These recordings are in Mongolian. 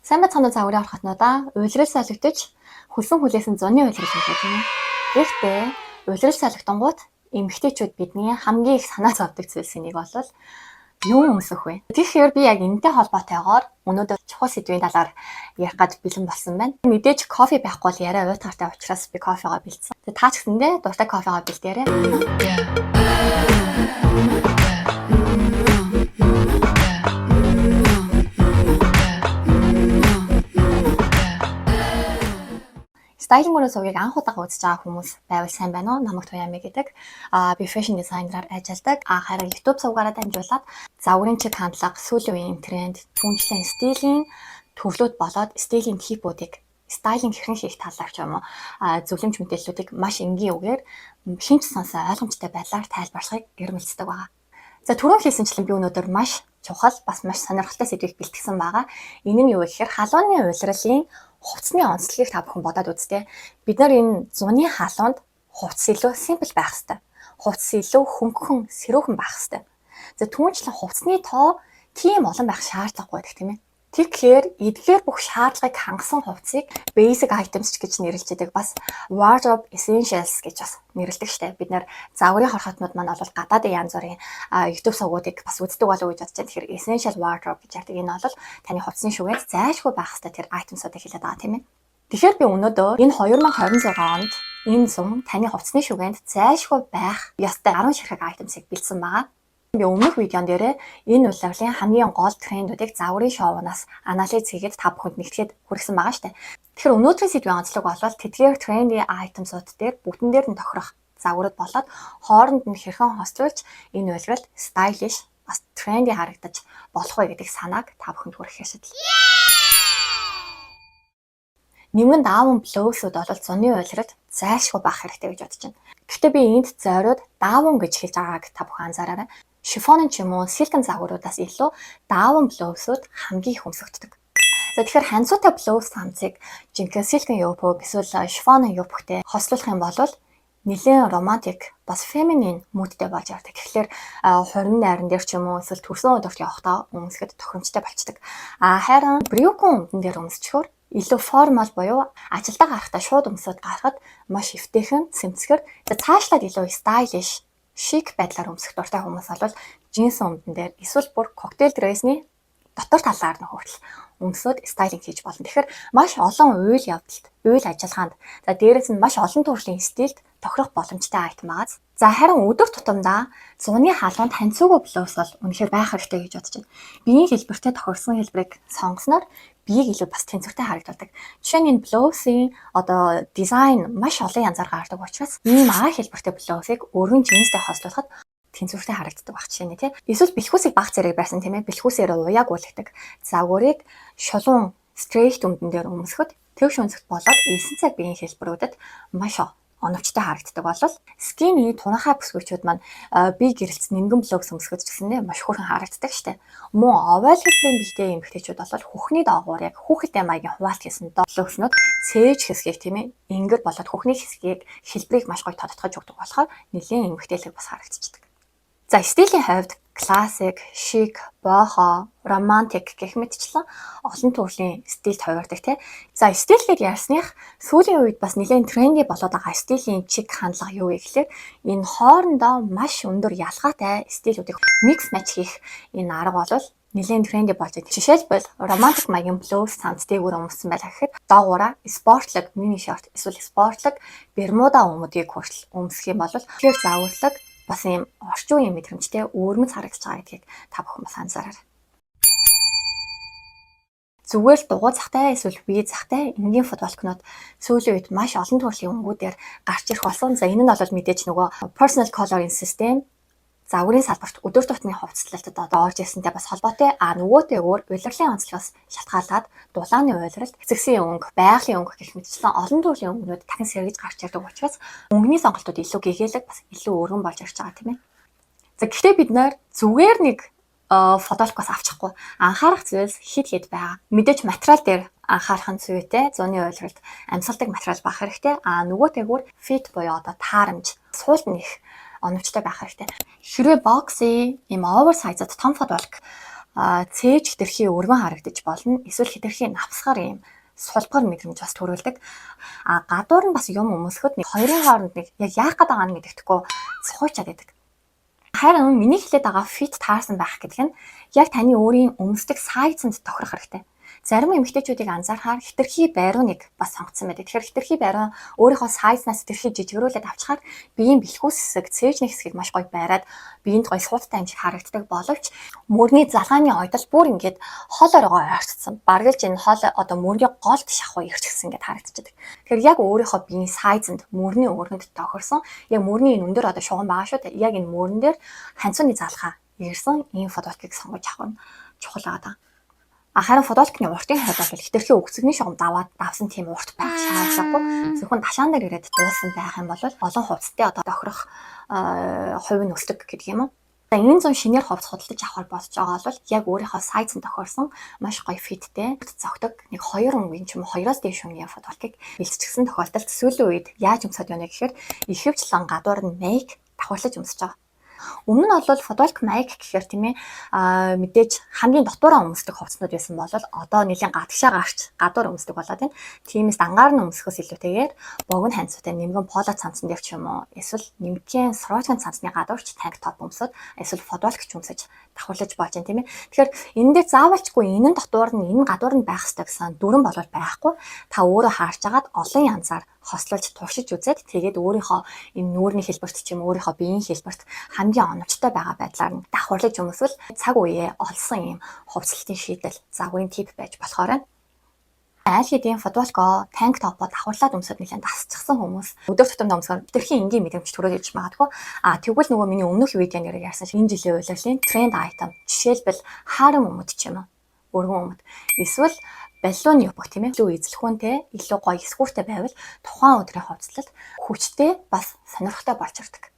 Сайн байцгаана уу, загварын орхотнуудаа. Улирал солигдож, хөлсөн хүлээсэн зуны улирал гэж байна. Гэхдээ улирал солигдонгууд эмэгтэйчүүд бидний хамгийн их санаа зовдөг зүйлсийн нэг бол юу өмсөх вэ? Тэгэхээр би яг энэтэй холбоотойгоор өнөөдөр чухал сэдвийн талаар ярих гад бэлэн болсон байна. Мэдээж кофе байхгүй бол яриа уйтгартай учраас би кофегоо бэлдсэн. Тэгээ та ч гэсэндээ дуртай кофегоо бэлдээрэй. Styling Guru сувгийг анх удаага үзэж байгаа хүмүүс байвал сайн байна уу? Намайг Туяами гэдэг. Би fashion designer-аар ажилладаг. Харин YouTube сувгаараа дамжуулаад загварын чиг хандлага, сүүлийн үеийн тренд, түүнчлэн стилийн төрлүүд болоод стилийн tip үүдийг, styling хэрхэн хийх талаар ч юм уу зөвлөмж мэдээллүүдийг маш энгийн үгээр, хэн ч сонсоо ойлгомжтой байдлаар тайлбарлахыг эрмэлздэг байгаа. За, түрүүн хэлсэнчлэн би өнөөдөр маш чухал, бас маш сонирхолтой сэдвийг бэлтгэсэн байгаа. Энэ нь юу вэ гэхээр халууны улирлын хувцсны онцлогийг та бүхэн бодоод үзтээ. Бид нар энэ зуны халуунд хувцас илүү simple байх хэрэгтэй. Хувцас илүү хөнгөн, сэрүүхэн байх хэрэгтэй. За, түүнчлэн хувцсны тоо тийм олон байх шаардлагагүй гэдэг, тийм ээ. Тэгэхээр эдгээр бүх шаардлагыг хангасан хувцсыг basic items ч гэж нэрлэж байдаг. Бас wardrobe essentials гэж бас нэрлэдэг штэ. Бид нар загварын хорхотнууд маань бол гадаадын янз бүрийн YouTube сувгуудыг бас үздэг болов уу гэж бодож байна. Тэгэхээр essential wardrobe гэж ярьдаг. Энэ бол таны хувцсны шүгэнд зайлшгүй байх хэрэгтэй тэр items уудыг хэлээд байгаа, тийм ээ. Тэгэхээр би өнөөдөр энэ 2026 онд энэ зун таны хувцсны шүгэнд зайлшгүй байх ёстой 10 ширхэг items ыг бэлдсэн байгаа. Би өмнөх видеон дээрээ энэ улирлын хамгийн гол трендүүдийг загварын шоунаас анализ хийгээд та бүхэнд нэгтгэхэд хүргэсэн байгаа шүү дээ. Тэгэхээр өнөөдрийн сэдвийн онцлог бол тэдгээр trendy items ууд дээр бүгдэн дээр нь тохирох загварууд болоод хооронд нь хэрхэн хослуулж энэ улиралд stylish, бас trendy харагдаж болох вэ гэдэг санааг та бүхэнд хүргэх шийдэл. Нэмгэн даавн блоусууд бол зуны улиралд зайлшгүй байх хэрэгтэй гэж бодож байна. Гэхдээ би энд зориуд даавн гэж хэлж байгааг та бүхэн анзаараарай. Шифон ч юм уу silk эн загваруудаас илүү даавн блоусууд хамгийн их өмсөгддөг. За, тэгэхээр ханцуутай блоус цамцыг жинхэнэ silk эн юбок эсвэл шифон юбктэй хослуулах юм бол нэлээд романтик, бас feminine mood тэй болж явдаг. Тэгэхээр хурим найран дээр ч юм уу эсвэл төрсөн өдөрт явахдаа өмсөхөд тохиромжтой болчдөг. А харин брюкэн өмдөн дээр өмсчөхөөр илүү formal буюу ажилдаа гарахдаа шууд өмсөд гарахад маш эвтэйхэн, сэмцгэр, цаашлаад илүү stylish, chic байдлаар өмсөх дуртай хүмүүс бол джинс өмдөн дээр эсвэл бүр cocktail dress ний дотор талаар нь хүртэл өмсөд styling хийж болно. Тэгэхээр маш олон үйл явдалд, үйл ажиллагаанд, за, дээрэс нь маш олон төрлийн стилд тохирох боломжтой item байгаа. За, харин өдөр тутамдаа зуны халуунд ханцуугүй блоус бол үнэхээр байх хэрэгтэй гэж бодож байна. Биеийн хэлбэртэй тохирсон хэлбэрийг сонгосноор биеийг илүү бас тэнцвэртэй харагдуулдаг. Жишээ нь энэ блоусын одоо дизайн маш олон янзаар гардаг учраас ийм А хэлбэртэй блоусыг өргөн джинстэй хослуулахад тэнцвэртэй харагддаг байх жишээ нь, тий. Эсвэл бэлхүүсийг баг зэрэг байсан, тийм ээ. Бэлхүүсээр уяаг үлгдэг. Загварыг шулуун straight өмдөн дээр өмсөхөд тэгш өнцөгт болоод элсэн цаг биеийн хэлбэрүүдэд маш оновчтой харагддаг бол skinny, туранхай бүсгүйчүүд маань бие гэрэлц нэмгэн блоус өмсөхөд ч гэсэндээ маш хөөрхөн харагддаг штэ. Мөн oval хэлбэрийн биетэй эмэгтэйчүүд бол хөхний доогуур яг хүүхэлдэй маягийн хуваалт хийсэн блоуснууд цээж хэсгийг, тийм ээ, ингэр болоод хөхний хэсгийг, хэлбэрийг маш гоё тодотгож өгдөг болохоор нэлээд эмэгтэйлэг бас харагдчихдаг. За, стилийн хувьд классик, chic, boho, романтик гэх мэтчлэн олон төрлийн стилд хувирдаг, тий. За, стил гэж ярьсных сүүлийн үед бас нэлээд trendy болоод байгаа стилийн чиг хандлага юу вэ гэхээр энэ хоорондоо маш өндөр ялгаатай стилүүдийг mix match хийх энэ арга бол нэлээд trendy болж байна. Жишээлбэл, романтик маягийн блоус цамц дээгүүр өмссөн байлаа гэхэд доогуураа спортлог mini short эсвэл спортлог бермуда өмдийг хүртэл өмсөх юм бол тэгэхээр загварлаг, бас ийм орчин үеийн мэдрэмжтэй өвөрмөц харагдаж байгаа гэдгийг та бүхэн бас анзаараарай. Зүгээр л дугуй захтай эсвэл V захтай энгийн футболкнууд сүүлийн үед маш олон төрлийн өнгүүдээр гарч ирэх болсон. За, энэ нь бол мэдээж нөгөө personal coloring system загварын салбарт өдөр тутмын хувцаслалтад одоо орж ирсэнтэй бас холбоотой. А нөгөөтэйгөр улирлын онцлогоос шалтгаалаад дулааны улиралд цэгцэн өнгө, байгалийн өнгө гэх мэтчлэн олон төрлийн өнгөнүүд дахин сэргэж гарч ирдэг учраас өнгөний сонголтууд илүү гэгээлэг, бас илүү өргөн болж ирж байгаа, тийм ээ. За, гэхдээ бид нар зүгээр нэг футболкоос авчихгүй анхаарах зүйлс хэд хэд байгаа. Мэдээж материал дээр анхаарах нь зүйтэй. Зуны улиралд амьсгалдаг материал байх хэрэгтэй. А нөгөөтэйгүр fit буюу одоо таарамж, суулд нь их оновчтой байх хэрэгтэй. Хэрвээ boxy, ийм oversize том футболк Цээж хэтэрхий өргөн харагдаж болно. Эсвэл хэтэрхий навсгаар ийм сулбар мэдрэмж бас төрүүлдэг. А гадуур нь бас юм өмсөхөд нэг хоёрын хооронд нэг яг яах гээд байгаа нь мэддэхгүй цухуйчаад байдаг. Харин миний хэлээд байгаа fit таарсан байх гэдэг нь яг таны өөрийн өмсдөг size анд тохирох хэрэгтэй. Зарим эмэгтэйчүүдийг анзаархаар хэтэрхий бариуныг бас сонгоцсон байдаг. Тэгэхээр хэтэрхий бариун өөрийнхөө size наас хэтэрхий жижигрүүлээд авчихаар биеийн бэлхүүс хэсэг, цээжний хэсгийг маш гоё бариад, биеинд гоё суудтай юм шиг харагддаг боловч мөрний залгааны ойдол бүр ингээд хол оройгоо ойртсон. Бараг л энэ хол одоо мөрний голд шахуу ирчихсэн ингээд харагдчихдаг. Тэгэхээр яг өөрийнхөө биеийн size анд, мөрний өргөнд тохирсон, яг мөрний энэ өндөр одоо шугам байгаа шүү дээ. Яг энэ мөрөн дээр ханцууны залгаа ирсэн ийм футболкыг сонгож авах нь чухал байгаа. А харин футболкны уртын хойд бол хэтэрхий өгцөгний шугам даваад давсан тийм урт байх шаардлагагүй. Зөвхөн ташаан дээр ирээд дууссан байх юм бол олон хувцастай одоо тохирох хувь нь өсдөг гэдэг юм уу. За, энэ зун шинээр хувцас худалдаж авахар бодож байгаа бол яг өөрийнхөө size анд тохирсон, маш гоё fit тэй зохидог нэг хоёр өнгийн ч юм уу, хоёроос дээш өнгийн футболкыг бэлтжчихсэн тохиолдолд сүүлийн үед яаж өмсөд явна гэхээр ихэвчлэн гадуур нь майк давхарлаж өмсөж байгаа. Өмнө нь бол футболк, майк гэхээр, тийм ээ, мэдээж хамгийн дотуураа өмсдөг хувцснууд байсан бол одоо нэлийн гадагшаа гарч гадуур өмсдөг болоод байна. Тиймээс дангаар нь өмсөхөөс илүүтэйгээр богино ханцуутай нэмгэн поло цамцан дээр ч юм уу, эсвэл нэмгэн сорочкон цамцны гадуурч tank top өмсөд, эсвэл футболк ч өмсөж давхарлаж болж байна, тийм ээ. Тэгэхээр энэ дээр заавалчгүй энэ нь дотуур нь, энэ гадуур нь байх ёстой гэсэн дүрэм болол байхгүй. Та өөрөө харж агаад олон янзаар хослуулж туршиж үзээд, тэгээд өөрийнхөө энэ нүүрний хэлбэрт ч юм, өөрийнхөө биеийн хэлбэрт хамгийн оновчтой байгаа байдлаар нь давхарлаж өмсвөл цаг үеэ олсон ийм хувцлалтын шийдэл, загварын tip байж болохоор байна. Аль хэдийн футболко, tank top оо давхарлаад өмсөд нэлээд дасчихсан хүмүүс өдөр тутамд өмсөхөөр хэтэрхий энгийн мэдрэмж төрөөд ирж магадгүй. А тэгвэл нөгөө миний өмнөх видеон дээр ярьсан шиг энэ жилийн улирлын тренд item, жишээлбэл harem өмд ч юм уу, өргөн өмд. Эсвэл баллон юбка, тийм ээ, илүү эзлэхүүнтэй, илүү гоё эсгүүртэй байвал тухайн өдрийн хувцлалт хүчтэй, бас сонирхолтой болж ирдэг.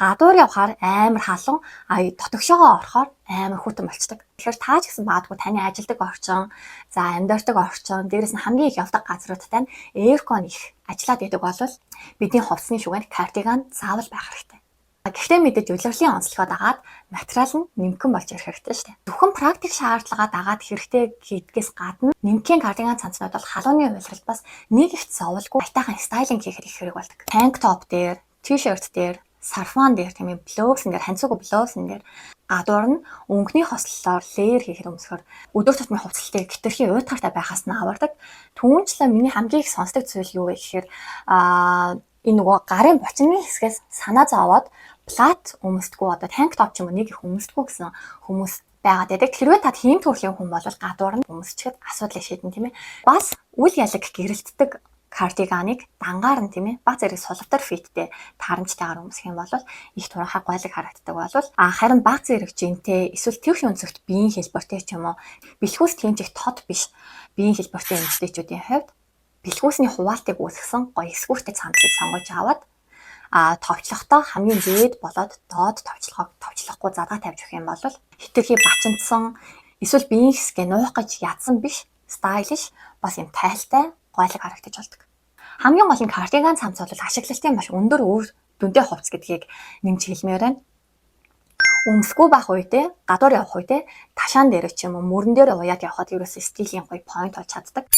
Гадуур явхаар амар халуун, а дотогшоогоо орохоор амар хүйтэн болчдөг. Тэгэхээр та ч гэсэн магадгүй таны ажилдаг орчин, за амьдардаг орчин, дээрээс нь хамгийн их явдаг газруудтай нь aircon их ажиллаад байдаг бол бидний хувцсны шүгэнд кардиган заавал байх хэрэгтэй. Гэхдээ мэдээж улирлын онцлогоо дагаад материал нь нэмхэн болж ирэх хэрэгтэй шүү дээ. Зөвхөн практик шаардлагаа дагаад хэрэгтэй гэдгээс гадна нэмхэн кардиган цамцнууд бол халууны улиралд бас нэг их зовлгүй аятайхан styling хийхэд их хэрэг болдог. Tank top дээр, t-shirt дээр, сарфан дээр, тийм ээ, блоусэн дээр, ханцуугүй блоусэн дээр гадуур нь өнгөний хослолоор layer хийхэд өмсөхөр өдөр тутмын хувцлалтыг хэтэрхий уйтгартай байхаас нь авардаг. Түүнчлэн миний хамгийн их сонсдог зүйл юу вэ гэхээр энэ нөгөө гарын булчингийн хэсгээс санаа зовоод плат өмсдгүү, одоо tank top ч юм уу нэг их өмсдгүү гэсэн хүмүүс байгаад байдаг. Хэрвээ та тийм төрлийн хүн бол гадуур нь өмсчихэд асуудлыг шийдэн, тийм ээ. Бас үл ялаг гэрэлтдэг кардиганыг дангаар нь, тийм ээ, баг зэрэг сулвтар fit тэй таарамжтайгаар өмсөх юм бол их туранхай гойлог харагддаг бол харин баг зэрэг жинтэй эсвэл тэгш өнцөгт биеийн хэлбэртэй ч юм уу, бэлхүүс тийм ч их тод биш биеийн хэлбэртэй эмэгтэйчүүдийн хувьд бэлхүүсний хуваалтыг үүсгэсэн гоё эсгүүртэй цамцыг сонгож аваад, товчлохдоо хамгийн дээд болоод доод товчлогоо товчлохгүй задгаа тавьж өгөх юм бол хэтэрхий бачимдсан эсвэл биеийн хэсгээ нуух гэж ядсан биш, stylish, бас юм тайлтай гойлог харагдаж болдог. Хамгийн гол нь кардиган цамц бол ашиглалтын маш өндөр үр дүнтэй хувцас гэдгийг нэмж хэлмээр байна. Өмсгүй байх үедээ, гадуур явах үедээ ташаан дээр ч юм уу, мөрөн дээр уяад явхад ерөөсөө стилийн гоё point болж чаддаг.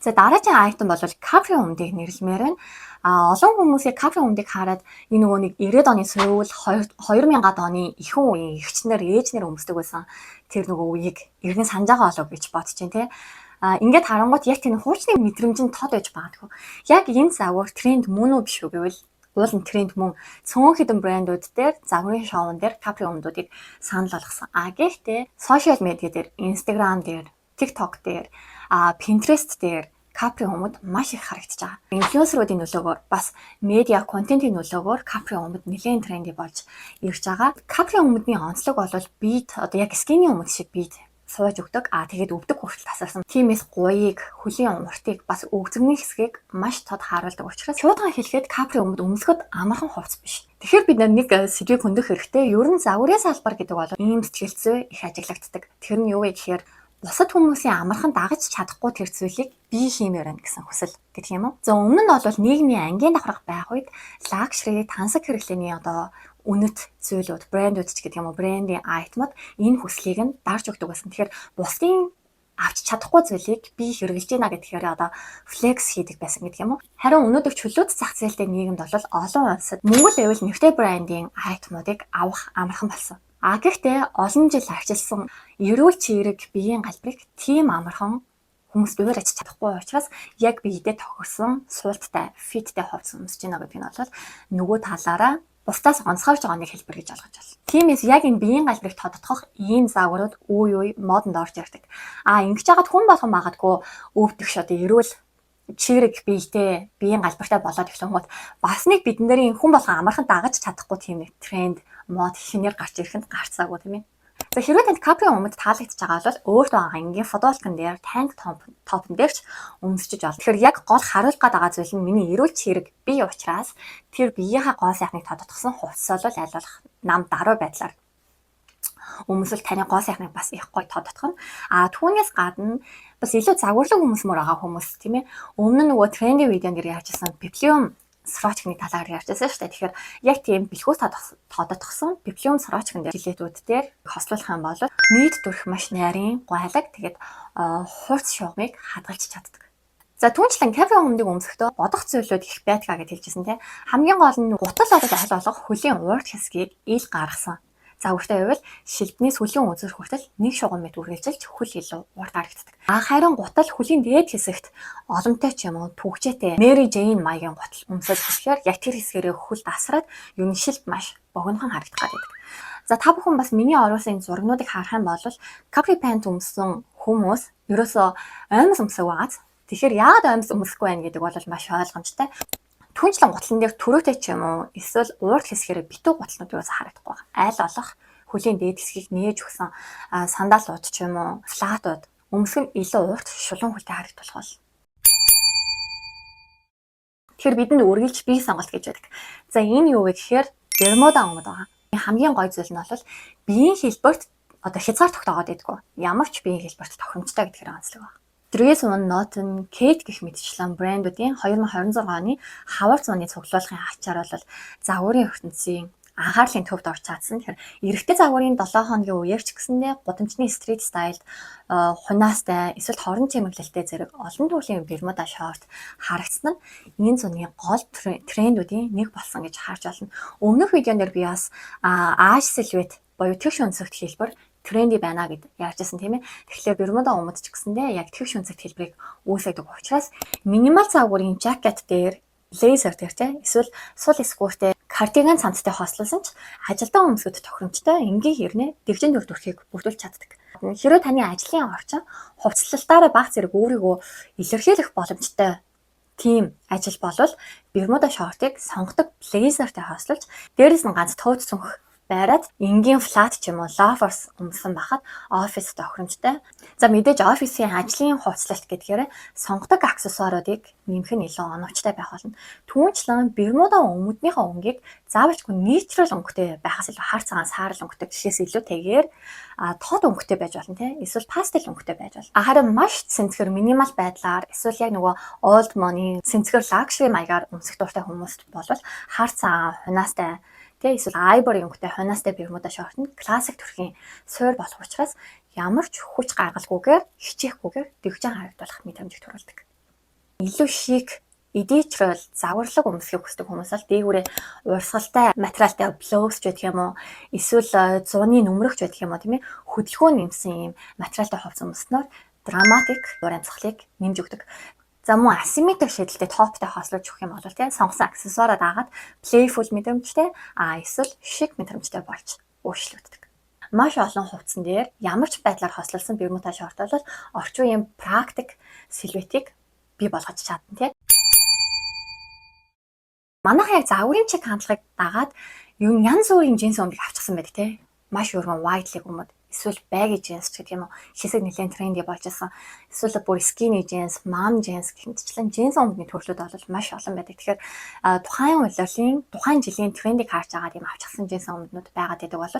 За, дараагийн item бол capri өмдийг нэрлэмээр байна. А олон хүмүүсийг capri өмдийг хараад энэ нөгөө нэг 90-ад оны сүүл, 2000-ад оны ихэнх үеийн эгчнэр, ээжнэр өмсдөг байсан тэр нөгөө үеийг эргэн санаж байгаа болов гэж бодож байна, тий. А ингээд харангуут яг тэр хуучны мэдрэмж нь тод байж магадгүй. Яг энэ загвар тренд мөн үү, биш үү гэвэл уул нь тренд мөн. Цөөн хэдэн брэндүүд дээр загварын шоун дээр capri өмдүүдийг санал болгосон. А гэхдээ social media дээр, Instagram дээр, TikTok дээр, Pinterest дээр capri өмд маш их харагдаж байгаа. Инфлюенсеруудын нөлөөгөөр, бас медиа контентын нөлөөгөөр capri өмд нэлээд trendy болж ирж байгаа. Capri өмдний онцлог бол бид одоо яг skinny өмд шиг бид сууж өгдөг. А тэгээд өвдөг хүртэл тасарсан. Тиймээс гуйыг, хөлийн уртыг, бас өгзөгний хэсгийг маш тод харуулдаг учраас шуудхан хэлэхэд capri өмд өмсөхөд амархан хувцас биш. Тэгэхээр бид нэг сэдвийг хөндөх хэрэгтэй. Ер нь загварын салбар гэдэг бол ийм сэтгэл зүй их ажиглагддаг. Тэр нь юу вэ гэхээр Бусад хүмүүсийн амархан дагаж чадахгүй тэр зүйлийг би хиймээр байна гэсэн хүсэл гэх юм уу. За, өмнө нь бол нийгмийн ангийн давхарга байх үед luxury, тансаг хэрэглээний одоо үнэт зүйлүүд, брэндүүд ч гэдэг юм уу, брендийн item ууд энэ хүслийг нь дарж өгдөг байсан. Тэгэхээр бусдын авч чадахгүй зүйлийг би хэрэглэж байна гэхээр одоо flex хийдэг байсан гэдэг юм уу. Харин өнөөдөр чөлөөт зах зээлтэй нийгэмд бол олон улсад мөнгө л байвал нэртэй брендийн item уудыг авах амархан болсон. А гэхдээ олон жил арчилсан эрүүл чийрэг биеийн галбирыг тийм амархан хүмүүс дуурайч чадахгүй учраас яг биедээ тохирсон суулттай, fit тэй хувцас өмсөж байна гэдэг нь бол нөгөө талаараа бусдаас онцгойрч байгаа нэг хэлбэр гэж ойлгож байна. Тиймээс яг энэ биеийн галбирыг тодотгох ийм загварууд үе үе модонд орж ирдэг. А ингэж яагаад хүн болгон магадгүй өвдөгш одоо эрүүл чийрэг биетэй, биеийн галбиртай болоод эхлэнгүүт бас нэг бидэн дэрийн хүн болгон амархан дагаж чадахгүй тийм нэг тренд, мод шинээр гарч ирэхэд гарцаагүй, тийм ээ. За, хэрвээ танд capri өмд таалагдчихж байгаа бол өөртөө байгаа энгийн футболкон дээр, tank top он дээр ч өмсчиж болно. Тэгэхээр яг гол харуулах гээд байгаа зүйл нь миний эрүүл чийрэг бие учраас тэр биеийнхаа гоо сайхныг тодотгосон хувцас бол аль болох нам даруй байдлаар өмсөл таны гоо сайхныг бас их гоё тодотгоно. А түүнээс гадна бас илүү загварлаг өмсмөр байгаа хүмүүс, тийм ээ. Өмнө нь нөгөө trendy видеон дээр ярьжсэн peplum сорочкны талаар ярьжсэн шүү дээ. Тэгэхээр яг тийм бэлхүүс тодотгосон peplum сорочкон дээр, жилетүүд дээр хослуулах юм бол нийт төрх маш нарийн гуайлаг, тэгээд хурц шугамыг хадгалж чаддаг. За, түүнчлэн capri өмдийг өмсөхдөө бодох зүйлүүд их байдгаа гэж хэлжсэн, тийм. Хамгийн гол нь гутал бол аль болох хөлийн урд хэсгийг ил гаргасан загвартай байвал шилбэний сүүлийн үзүүр хүртэл нэг шугам мэт үргэлжилж хөл илүү урт харагддаг. А харин гутал хөлийн дээд хэсэгт оломтой ч юм уу түгжээтэй Mary Jane маягийн гутал өмсөж гэхээр яг тэр хэсгээрээ хөл дасраад ер нь шилб маш богинохон харагдах гэдэг. За, та бүхэн бас миний оруулсан энэ зургнуудыг харах юм бол capri pant өмссөн хүмүүс ерөөсөө оймс өмсөг байгааз. Тэгэхээр яагаад оймс өмсөхгүй байна гэдэг бол маш ойлгомжтой. Түүнчлэн гутлан дээр түрүүтэй ч юм уу эсвэл урд хэсгээрээ битүү гутлнууд юусаа харагдахгүй байна. Аль болох хөлийн дээд хэсгийг нээж өгсөн сандалууд ч юм уу flat ууд өмсөх нь илүү урт шулуун хөлтэй харагдах бол. Тэгэхээр бидэнд үргэлж бие сонголт гэж байдаг. За, энэ юу вэ гэхээр бермуда өмд байгаа. Хамгийн гоё зүйл нь бол биеийн хэлбэрт одоо хязгаар тогтоогоод байдаггүй. Ямар ч биеийн хэлбэрт тохиромжтой гэдгээр онцлог байна. Dries Van Noten, Khaite гэх мэтчлэн брэндүүдийн 2026 оны хавар зуны цуглуулгын ачаар бол загварын ертөнцийн анхаарлын төвд орж чадсан. Тэгэхээр эрэгтэй загварын 7 хоногийн үеэр ч гэсэндээ гудамжны street style хунаастай эсвэл хорон чимэглэлтэй зэрэг олон төрлийн бермуда шорт харагдсан нь энэ зуны гол трендүүдийн нэг болсон гэж харж байна. Өмнөх видеон дээр би бас H silhouette буюу тэгш өнцөгт хэлбэр trendy байна гэд ярьжсэн, тийм ээ. Тэгэхээр бермуда өмд ч гэсэндээ яг тэгш өнцөгт хэлбэрийг үүсгэдэг учраас minimal загварын жакет дээр, blazer дээр те, эсвэл сул skirt тэй cardigan цамцтай хослуулсан ч ажилдаа өмсөхөд тохиромжтой, энгийн хэрнээ дэгжин дүр төрхийг бүрдүүлж чаддаг. Хэрвээ таны ажлын орчин хувцлалтаараа баг зэрэг өөрийгөө илэрхийлэх боломжтой тийм ажил болвол бермуда шортыг сонгодог blazer тэй хослуулж, дээрэс нь ганц төөц цүнх байраад энгийн flat ч юм уу loafers өмсөн байхад офис тохиромжтой. За, мэдээж офисын ажлын хувцлалт гэдгээр сонгодог аксессуаруудыг нэмэх нь илүү оновчтой байх болно. Түүнчлэн бермуда өмднийхөө өнгийг заавалчгүй neutral өнгөтэй байхаас илүү хар цагаан саарал өнгөтэй гэхээс илүүтэйгээр тод өнгөтэй байж болно, тий. Эсвэл пастел өнгөтэй байж болно. А харин маш цэнхэр minimal байдлаар эсвэл яг нөгөө old money цэнхэр luxury маягаар өмсөх дуртай хүмүүст бол хар цагаан хунаастай, тэ, эсвэл ivory өнгөтэй хунаастай бермуда шорт нь классик төрхийн суурь болох учраас ямар ч хүч гаргалгүйгээр, хичээхгүйгээр дэгжин харагдуулах мэдрэмжийг төрүүлдэг. Илүү шик, идэвчрэл загварлаг өмсөхийг хүсдэг хүмүүс бол дээгүүрээ урсгалтай материалтай блоуз ч байдаг юм уу, эсвэл зуны нөмрөгч байдаг юм уу, тийм ээ, хөдөлгөөн нэмсэн ийм материалтай хувцас өмснөөр dramatic уур амьсгалыг нэмж өгдөг. За, мөн асимметрик шидэлтэй топтой хослуулж өгөх юм бол, тийм, сонгосон аксессуараа дагаад playful мэдрэмжтэй эсвэл шик мэдрэмжтэй болж өөрчлөгддөг. Маш олон хувцсан дээр ямар ч байдлаар хослуулсан бермуда шорт бол орчин үеийн практик silhouette ийг бий болгож чадна, тийм. Манайхан яг загварын чиг хандлагыг дагаад юу янз бүрийн джинс өмдийг авчихсан байдаг, тийм. Маш өргөн wide leg өмд, эсвэл baggy jeans ч гэдэг юм уу, хэсэг нэлээд trendy болж исэн. Эсвэл бүр skinny jeans, mom jeans гэх мэтчлэн джинс өмдний төрлүүд бол маш олон байдаг. Тэгэхээр тухайн улирлын, тухайн жилийн трендийг харж байгаа тийм авчихсан джинс өмднүүд байгаад байдаг бол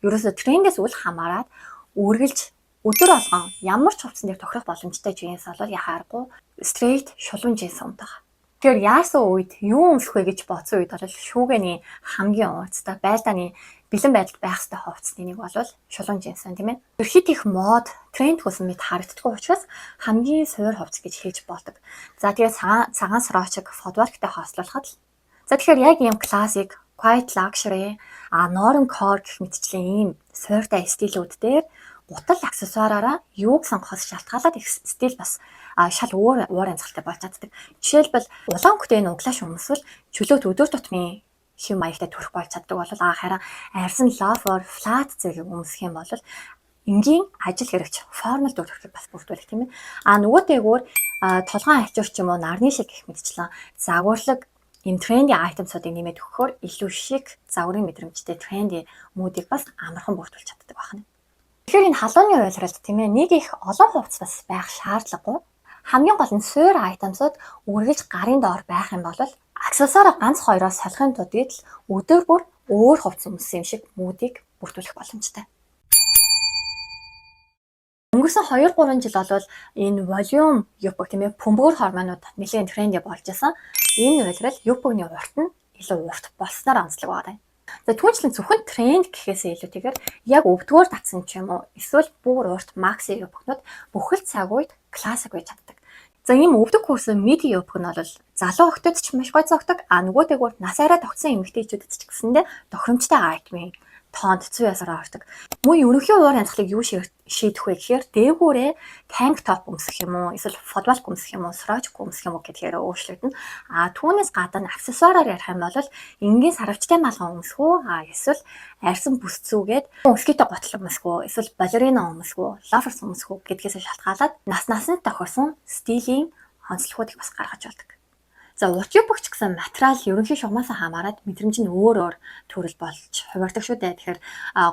ерөөсөө трендээс үл хамааран үргэлж Өдөр болгон ямар ч хувцсан дээр тохирох боломжтой джинс бол яхааргүй straight шулуун джинс өмдөг. Тэгэхээр яасан үед, юу өмсөх вэ гэж бодсон үед бол шүүгээний хамгийн ууцтай, байлдааны бэлэн байдалд байх ёстой хувцсны нэг бол шулуун джинс байна, тийм ээ. Хэд их мод, тренд хүсэн мэт харагддаггүй учраас хамгийн суур хувцас гэж хэлж болдог. За, тэгээд цагаан цагаан сорочик футболктой хослуулахад л. За, тэгэхээр яг ийм classic, quiet luxury, normcore гэх мэтчлийн ийм суурьтай стилүүд дээр гутал аксессуараараа юуг сонгохоос шалтгаалаад их стил бас шал өөр уур амьсгалтай болж чаддаг. Жишээлбэл, улаан өнгөтэй энэ углааш өмсвөл чөлөөт, өдөр тутмын хэв маягтай төрөх болж чаддаг бол харин арьсан loafer, flat зэрэг өмсөх юм бол энгийн ажил хэрэгч, formal дүр төрхийг бас бүрдүүлэх, тийм ээ. А нөгөөтэйгүүр толгойн ачуур ч юм уу, нарны шиг гэх мэтчлэн загварлаг ийм trendy items уудыг нэмээд өгөхөөр илүү шик, загварын мэдрэмжтэй trendy mood ыг бас амархан бүрдүүлж чаддаг байна. Тэгэхээр энэ халууны улиралд, тийм ээ, нэг их олон хувцас бас байх шаардлагагүй. Хамгийн гол нь суур items ууд үргэлж гарын доор байх юм бол аксессуараа ганц хоёроос солихын тулд л өдөр бүр өөр хувцас өмссөн юм шиг mood ыг бүрдүүлэх боломжтой. Өнгөрсөн 2 3 жил бол энэ volume юбка, тийм ээ, бөмбөгөр хормойнууд нэлээд trendy болж исэн. Энэ улирал юбкны урт нь илүү урт болсноор онцлог байна. За, түүнчлэн зөвхөн тренд гэхээсээ илүүтэйгээр яг өвдгөөр татсан ч юм уу, эсвэл бүр урт maxi юбкнууд бүхэл цаг үед классик байж чаддаг. За, ийм өвдөг хөрсөн midi юбка нь бол залуу охидод ч маш гоё зогдог. А нөгөөтэйгүүр нас арай тогтсон эмэгтэйчүүдэд ч гэсэндээ тохиромжтой item ын тоонд зүй ёсоор ордог. Мөн ерөнхий уур амьсгалыг юу шийдэх вэ гэхээр дээгүүрээ tank top өмсөх юм уу, эсвэл футболк өмсөх юм уу, сорочк өмсөх юм уу гэдгээр өөрчлөгдөнө. А түүнээс гадна аксессуараар ярих юм бол энгийн сарвчтай малгай өмсөх үү, эсвэл арьсан бүс зүүгээд өсгийтэй гутал өмсөх үү, эсвэл балерина өмсөх үү, loafers өмсөх үү гэдгээс шалтгаалаад нас насанд тохирсон стилийн онцлогуудыг бас гаргаж болдог. За, урт юбка ч гэсэн материал, ерөнхий шугамаас хамаарат мэдрэмж нь өөр өөр төрөл болж хувирдаг шүү дээ. Тэгэхээр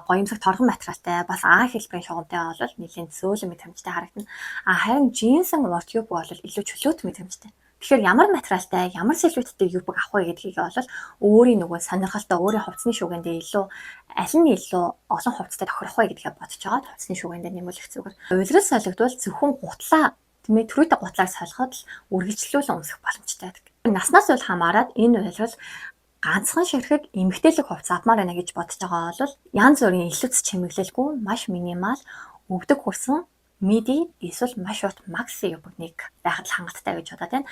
гоёмсог торгон материалтай, бас А хэлбэрийн шугамтай бол нэлээд зөөлөн мэдрэмжтэй харагдана. А харин джинсэн урт юбка бол илүү чөлөөт мэдрэмжтэй. Тэгэхээр ямар материалтай, ямар силуэттэй юбка авах вэ гэдгийг бол өөрийн нөгөө сонирхолтой, өөрийн хувцсны шүүгээндээ илүү аль нь илүү олон хувцастай тохирох вэ гэдгээ бодож байгаа хувцсны шүүгээндээ нэмэлэх зүгээр. Улирал солигдвол зөвхөн гутлаа, тийм ээ, түрүүтэй гутлаар солиход л үргэлжлүүлэн өмсөх боломжтой байдаг. Наснаас үл хамааран энэ улирал ганцхан ширхэг эмэгтэйлэг хувцас авмаар байна гэж бодож байгаа бол янз бүрийн илүүц чимэглэлгүй маш minimal, өвдөг хөрсөн midi эсвэл маш урт maxi юбкныг байхад л хангалттай гэж бодоод байна.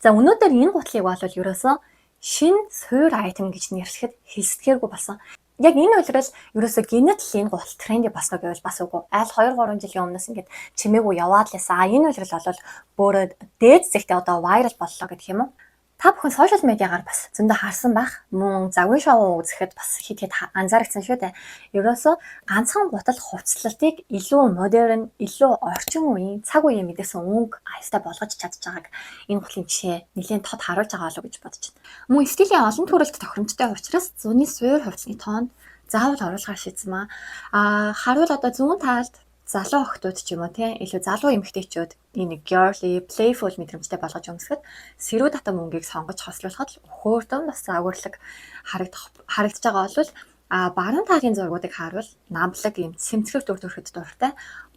За, өнөөдөр энэ гутлыг бол ерөөсөн шинэ суур item гэж нэрлэхэд хэлсдгээргүй болсон. Яг энэ улирал ерөөсөө гэнэт л энэ гутал trendy болсноо гэвэл бас үгүй. Аль 2 3 жилийн өмнөөс ингээд чимээгүй яваад л байсан. А энэ улирал бол өөрөө дээд зэгтээ одоо viral боллоо гэх юм уу? Та бүхэн social media гаар бас зөндөө харсан байх. Мөн загварын шоу үзэхэд бас хэд хэд анзаарчихсан шүү дээ. Ерөөсөө ганцхан гутал хувцлалтыг илүү модерн, илүү орчин үеийн, цаг үеийн мэдээсэн өнгө аястай болгож чадж байгааг энэ гутлын жишээ нэлээд тод харуулж байгаа болов уу гэж бодож байна. Мөн стилийн олон төрөлд тохиромжтой учраас зуны суур хувцсны тоонд заавал оруулахар шийдсэн маа. А харуул одоо зүүн талд залуу охидууд ч юм уу, тийм, илүү залуу эмэгтэйчүүд энэ girly, playful мэдрэмжтэй болгож өмсөхөд сэрүү татам өнгийг сонгож хослуулахад л өхөөрдөн бас загварлаг харагдаж байгаа бол баруун талын зургуудыг харуул намблаг юм цэмцгэр дүр төрхөд дуртай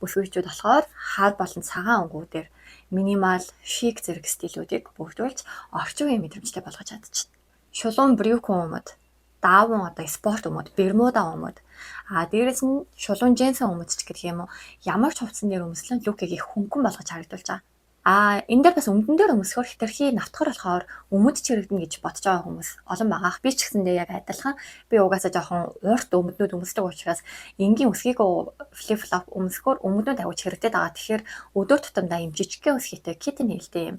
бүсгүйчүүд болохоор хар болон цагаан өнгүүдээр minimal, chic зэрэг стилүүдийг бүрдүүлж орчин үеийн мэдрэмжтэй болгож чадчихна. Шулуун брюкэн өмд, даавн одоо спорт өмд, бермуда өмд. А дээрэс нь шулуун джинсэн өмд ч гэх юм уу, ямар ч хувцсан дээр өмслөн look ийг их хөнгөн болгож харагдуулж байгаа. А энэ дээр бас өмдөн дээр өмсөхөөр хэтэрхий навтгар болохоор өмд чирэгдэнэ гэж бодож байгаа хүмүүс олон байгаа. Би ч гэсэндээ яг адилхан, би угаасаа жоохон урт өмднүүд өмсдөг учраас энгийн өсгийгөө flip flop өмсөхөөр өмднүүд аягүй чирэгдээд байгаа. Тэгэхээр өдөр тутамдаа юм жижигхэн өсгийтэй kitten heel тэй юм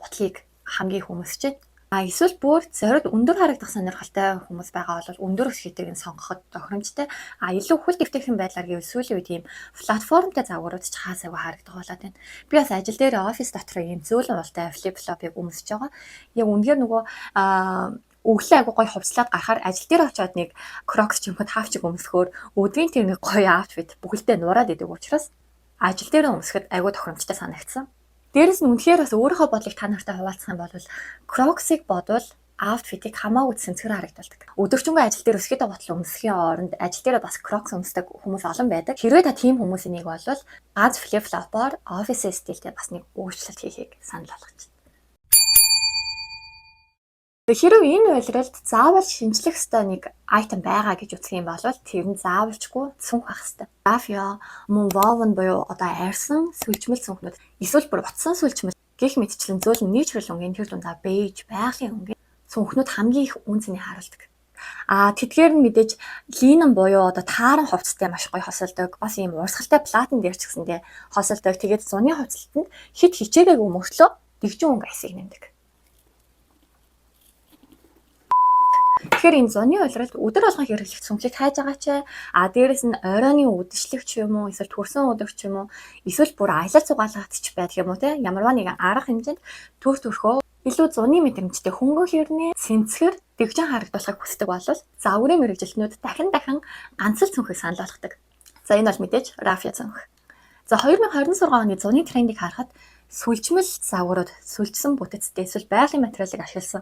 гутлыг хамгийн их өмсөж байна. А эсвэл бүр зориуд өндөр харагдах сонирхолтой хүмүүс байгаа бол өндөр өсгийтэйг нь сонгоход тохиромжтой. А илүү хөл дэвтэйхэн байдлаар гэвэл сүүлийн үед ийм платформтой загварууд ч хаасаагүй харагдах болоод байна. Би бас ажил дээр офис дотор ийм зөөлөн ултай flip flop ыг өмсөж байгаа. Яг үнэхээр нөгөө өглөө айгу гоё хувцлаад гарахаар ажил дээр очиод нэг Crocs ч юм уу, таавчиг өмсөхөөр өдрийн тэр нэг гоё outfit бүхэлдээ нураад идэг учраас ажил дээр өмсөхөд айгу тохиромжтой санагдсан. Дээрэс нь үнэхээр бас өөрийнхөө бодлыг та нартай хуваалцах юм бол Crocs-ыг бодвол Outfit ыг хамаагүй цэнцгэр харагдуулдаг. Өдөржингөө ажил дээр өсгийтэй гутал өмсөхийн оронд ажил дээрээ бас Crocs өмсдөг хүмүүс олон байдаг. Хэрвээ та тийм хүмүүсийн нэг бол ганц flip flop-оор офис стилтэй бас нэг өөрчлөлт хийхийг санал болгож байна. Хэрвээ энэ улиралд заавал шинжлэх ёстой нэг item байгаа гэж үзэх юм бол тэр нь заавалчгүй цүнх байх ёстой. Raffia, мөн woven буюу одоо арьсан сүлжмэл цүнхнүүд, эсвэл бүр утсан сүлжмэл гэх мэтчлэн зөөлөн natural өнгийн, тэр дундаа бейж, байгалийн өнгийн цүнхнүүд хамгийн их үнэ цэнийг харуулдаг. А тэдгээр нь мэдээж linen буюу одоо тааран хувцастай маш гоё хосолдог. Бас ийм урсгалтай платан дээр ч гэсэндээ хосолдог. Тэгээд зуны хувцлалтанд хэт хичээгээгүй мөртлөө дэгжин өнгө аясыг нэмдэг. Тэгэхээр энэ зуны улиралд өдөр болгон хэрэглэх цүнхийг хайж байгаа ч, а дээрэс нь оройн үдшилэг ч юм уу, эсвэл төрсөн өдөр ч юм уу, эсвэл бүр аялал зугаалгад ч байдаг юм уу, те, ямарваа нэгэн арга хэмжээнд төр төрхөө илүү зуны мэдрэмжтэй, хөнгөн хэрнээ цэнцгэр дэгжин харагдуулахыг хүсдэг бол загварын мэргэжилтнүүд дахин дахин ганц л цүнхийг санал болгодог. За, энэ бол мэдээж raffia цүнх. За, 2026 оны зуны трендийг харахад сүлжмэл загварууд, сүлжсэн бүтэцтэй эсвэл байгалийн материалыг ашигласан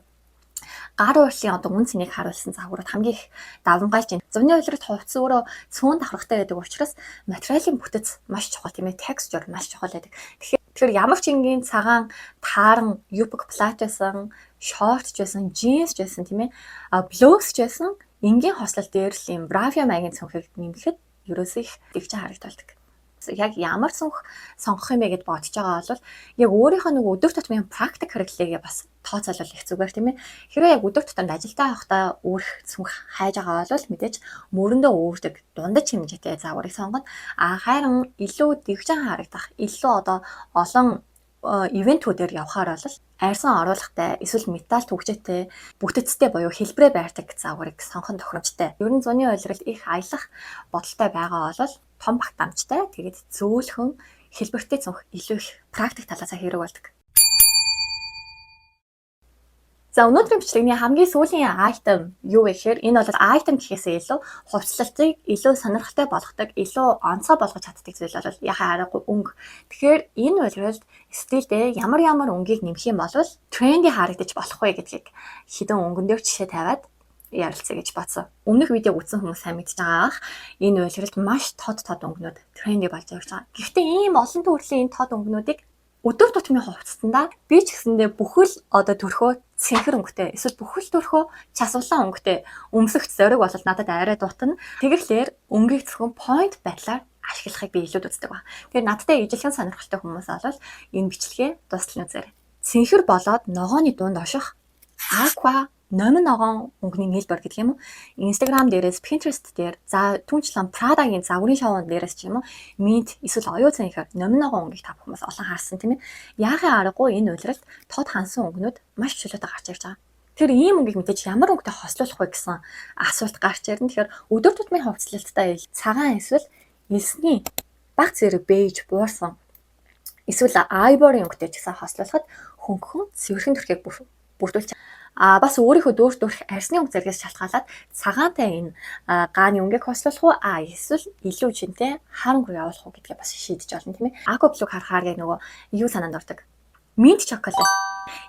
гар уурлын одоо үнэ цэнийг харуулсан загварууд хамгийн их давамгайлж байна. Зуны улиралд хувцас өөрөө цөөн давхаргатай байдаг учраас материалын бүтэц маш чухал, тийм ээ, texture маш чухал байдаг. Тэгэхээр ямар ч энгийн цагаан тааран юбка плат байсан, шорт ч байсан, джинс ч байсан, тийм ээ, а блуз ч байсан энгийн хослол дээр л юм raffia маягийн цүнхийг нэмэхэд ерөөсөө их дэгжин харагдуулдаг. Яг ямар цүнх сонгох юм бэ гэд бодож байгаа бол яг өөрийнхөө нэг өдөр тутмын практик хэрэглээгээ бас тооцоолол их зүгээр, тийм ээ. Хэрвээ яг өдөр тутамд ажилдаа явахдаа үүрэх цүнх хайж байгаа бол мэдээж мөрөндөө үүрдэг дундаж хэмжээтэй загварыг сонгоно. А харин илүү дэгжин харагдах, илүү одоо олон event үүдээр явахаар бол арьсан оруулахтай эсвэл металл түгжээтэй бүтэцтэй буюу хэлбэрээ байрдаг загварыг сонгох нь тохиромжтой. Ер нь зуны улиралд их аялах бодолтой байгаа бол том багтаамжтай, тэгээд зөөлхөн хэлбэртэй цүнх илүү их практик талаас хэрэг болдог. За, өнөөдрийн бичлэгний хамгийн сүүлийн item юу вэ гэхээр энэ бол item гэхээсээ илүү хувцлалтыг илүү сонирхолтой болгодог, илүү онцгой болгож чаддаг зүйл бол яхаа аргагүй өнгө. Тэгэхээр энэ улиралд стилдээ ямар ямар өнгийг нэмэх юм бол trendy харагдаж болох вэ гэдгийг хэдэн өнгөн дээр жишээ тавиад ярилцъя гэж бодсон. Өмнөх видеог үзсэн хүмүүс сайн мэдж байгаа ах. Энэ улиралд маш тод тод өнгөнүүд trendy болж явж байгаа. Гэхдээ ийм олон төрлийн энэ тод өнгөнүүдийг өдөр тутмын хувцсандаа би ч гэсэндээ бүхэл одоо төрхөө цэнхэр өнгөтэй эсвэл бүхэл төрхөө час улаан өнгөтэй өмсөх зориг бол надад арай дутна. Тэгэхлээр өнгийг зөвхөн point байдлаар ашиглахыг би илүүд үздэг ба. Тэгэхээр надтай ижилхэн сонирхолтой хүмүүс бол энэ бичлэгээ дуустал нь үзээрэй. Цэнхэр болоод ногооны дунд орших aqua, номин ногоон өнгөний нийлбэр гэдэг юм уу? Instagram дээрээс, Pinterest дээр, за түүнчлэн Prada-гийн загварын шоунд дээрээс ч юм уу, mint эсвэл оюу цэнхэр номин ногоон өнгийг та бүхэн бас олон харсан, тийм ээ. Яахын аргагүй энэ улиралд тод хансан өнгөнүүд маш чөлөөтэй гарч ирж байгаа. Тэр ийм өнгийг мэдээж ямар өнгөтэй хослуулах вэ гэсэн асуулт гарч ирнэ. Тэгэхээр өдөр тутмын хувцлалттай цагаан эсвэл элсний бага зэрэг бейж буурсан эсвэл ivory өнгөтэй ч гэсэн хослуулахад хөнгөн цэвэрхэн төрхийг бүрдүүлж, а бас өөрийнхөө дүүр төрх арьсны өнгө зэргээс шалтгаалаад цагаантай энэ гааны өнгийг хослуулах уу, а эсвэл илүү жинтэй хар өнгө рүү явуулах уу гэдгээ бас шийдэж болно, тийм ээ. Aqua blue харахаар яг нөгөө юу санаанд ордог? Mint chocolate.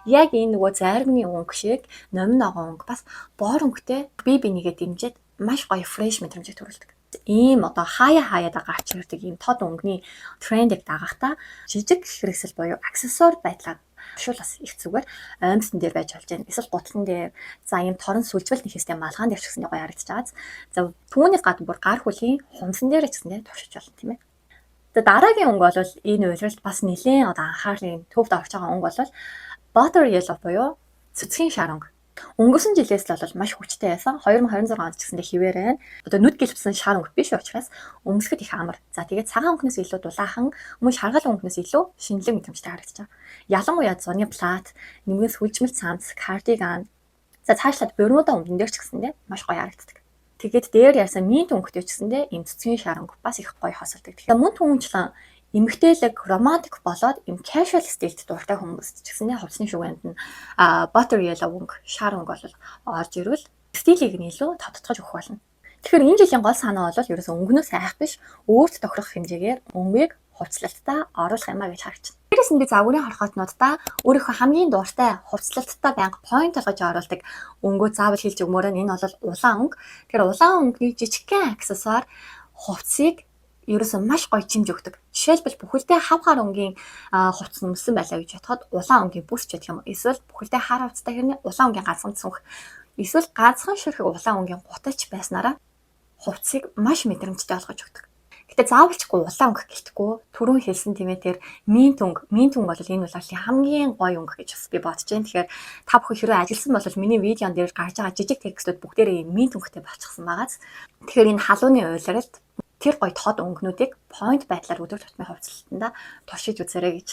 Яг энэ нөгөө зайрмгийн өнгө шиг номин ногоон өнгө бас боор өнгөтэй бие бинийгээ дэмжиж маш гоё fresh мэдрэмжийг төрүүлдэг. Ийм одоо хаяа хаяада гарч ирдэг ийм тод өнгөний трендийг дагахдаа жижиг хэрэгсэл буюу аксессуар байдлаар туршуул бас их зүгээр. Оймсон дээр байж болж байна. Эсвэл гутлан дээр, за ийм торон сүлжвэл нэхэстэй малгаан дээр ч гэсэн гоё харагдаж байгаа. За, түүнээс гадна бүр гар хөлийн хумсан дээр ч гэсэн туршиж болно, тийм ээ. За, дараагийн өнгө бол энэ улиралд бас нэлээд одоо анхаарлын төвд орж байгаа өнгө бол butter yellow буюу цэцгийн шар өнгө. Өнгөрсөн жилээс л бол маш хүчтэй байсан. 2026 онд ч гэсэндээ хэвээр байна. Одоо нүд гэлбсэн шар өнгө биш учраас өмсөхөд их амар. За, тэгээд цагаан өнгөнөөс илүү дулаахан, мөн шаргал өнгөнөөс илүү шинэлэг мэдрэмжтэй харагдаж байгаа. Ялангуяа зуны плат, нэмгэн сүлжмэл цамц, кардиган. За, цаашлаад бермуда өмдөн дээр ч гэсэндээ маш гоё харагддаг. Тэгээд дээр ярьсан mint өнгөтэй ч гэсэндээ ийм цэцгийн шар өнгө бас их гоё хосолдог. Тэгэхээр мөн түүнчлэн эмэгтэйлэг романтик болоод им casual стилд дуртай хүмүүс ч гэсэндээ хувцсны шүгэнд нь butter yellow өнгө, шар өнгө бол орж ирвэл стилийг нь илүү тодтогч өгөх болно. Тэгэхээр энэ жилийн гол санаа бол ерөөсөө өнгөнөөс айх биш, өөрт тохирох хэмжээгээр өнгийг хувцлалтаа оруулах юм а гэж харж байна. Дээрээс нь би загварын хорхойтнуудаа өөрийнхөө хамгийн дуртай хувцлалттай байнга point болгож оруулдаг өнгөө заавал хэлж өгмөр нь, энэ бол улаан өнгө. Тэгэхээр улаан өнгөний жижигхэн аксессуар хувцсыг ерөөсөө маш гоё чимж өгдөг. Жишээлбэл, бүхэлдээ хав хар өнгийн хувцас өмссөн байлаа гэж бодоход улаан өнгийн бүс ч гэх юм уу. Эсвэл бүхэлдээ хар хувцастай хэрнээ улаан өнгийн ганцхан цүнх. Эсвэл ганцхан ширхэг улаан өнгийн гуталч байснараа хувцсыг маш мэдрэмжтэй болгож өгдөг. Гэтэ заавалчгүй улаан өнгө гэлтэхгүй, түрүүн хэлсэн, тийм ээ, тэр mint өнгө, mint өнгө бол энэ улирлын хамгийн гоё өнгө гэж бас би бодож байна. Тэгэхээр та бүхэн хэрвээ ажилласан бол миний видеон дээр гарч байгаа жижиг текстүүд бүгдээрээ mint өнгөтэй болчихсон байгааз. Тэгэхээр энэ халууны улиралд тэр гоё тод өнгөнүүдийг point байдлаар өдөр тутмын хувцлалтандаа туршиж үзээрэй гэж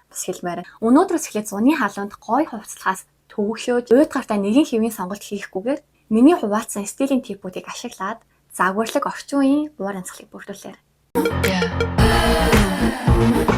бас хэлмээр. Өнөөдрөөс эхлээд зуны халуунд гоё хувцлахаас төвөгшөөж, уйдгартай нэгэн хэвийн сонголт хийхгүйгээр миний хуваалцсан стилийн tip үүдийг ашиглаад загварлаг орчин үеийн уур амьсгалыг бүрдүүлээрэй. Yeah.